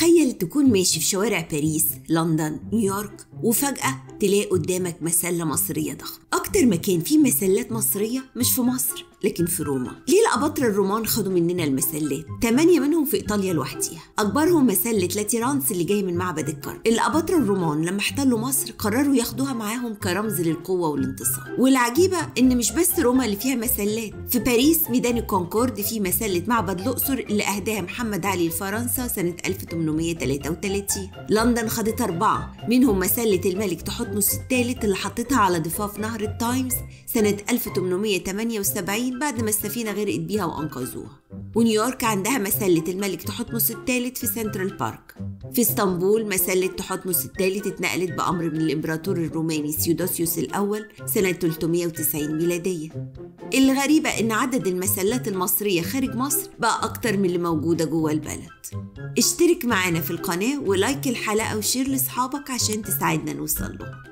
تخيل تكون ماشي في شوارع باريس، لندن، نيويورك، وفجأة تلاقي قدامك مسلة مصرية ضخمة. أكتر مكان فيه مسلات مصرية مش في مصر لكن في روما. ليه الأباطرة الرومان خدوا مننا المسلات؟ 8 منهم في إيطاليا لوحديها، أكبرهم مسلة لاتيرانس اللي جاي من معبد الكرنك. الأباطرة الرومان لما احتلوا مصر قرروا ياخدوها معاهم كرمز للقوة والانتصار. والعجيبة إن مش بس روما اللي فيها مسلات، في باريس ميدان الكونكورد فيه مسلة معبد الأقصر اللي أهداها محمد علي لفرنسا سنة 1833. لندن خدت 4 منهم مسلة الملك تحتمس الثالث اللي حطتها على ضفاف نهر التايمز سنة 1878 بعد ما السفينة غرقت بيها وأنقذوها. ونيويورك عندها مسلة الملك تحتمس الثالث في سنترال بارك. في اسطنبول مسلة تحتمس الثالث اتنقلت بأمر من الإمبراطور الروماني سيودوسيوس الأول سنة 390 ميلادية. الغريبة إن عدد المسلات المصرية خارج مصر بقى أكتر من اللي موجودة جوه البلد. اشترك معانا في القناة و like الحلقة و share لأصحابك عشان تساعدنا نوصل له.